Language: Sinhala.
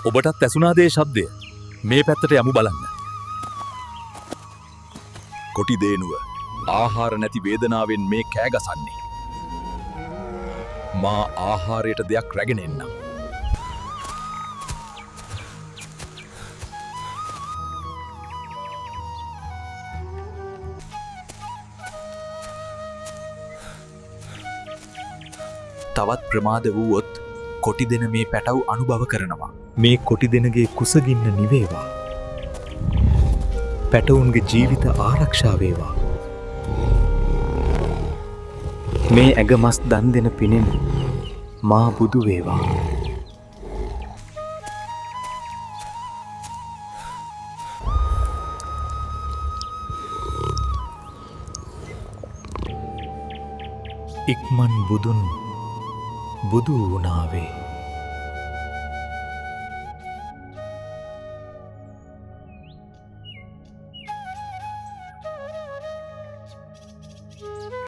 ඔබටත් ඇසුණාද ඒ ශබ්දය? මේ පැත්තට යමු බලන්න. කොටි දේනුව ආහාර නැති වේදනාවෙන් මේ කෑ ගසන්නේ. මා ආහාරයට දෙයක් රැගෙන එන්නම්. තවත් ප්‍රමාද වුවොත් කොටි දෙන මේ පැටව් අනුභව කරනවා. මේ කොටි දෙනගේ කුසගින්න නිවේවා. පැටවුන්ගේ ජීවිත ආරක්ෂා වේවා. මේ ඇඟ මස් දන් දෙන පිනෙන් මා බුදු වේවා. ඉක්මන් බුදුන් බුදු වුණාවේ.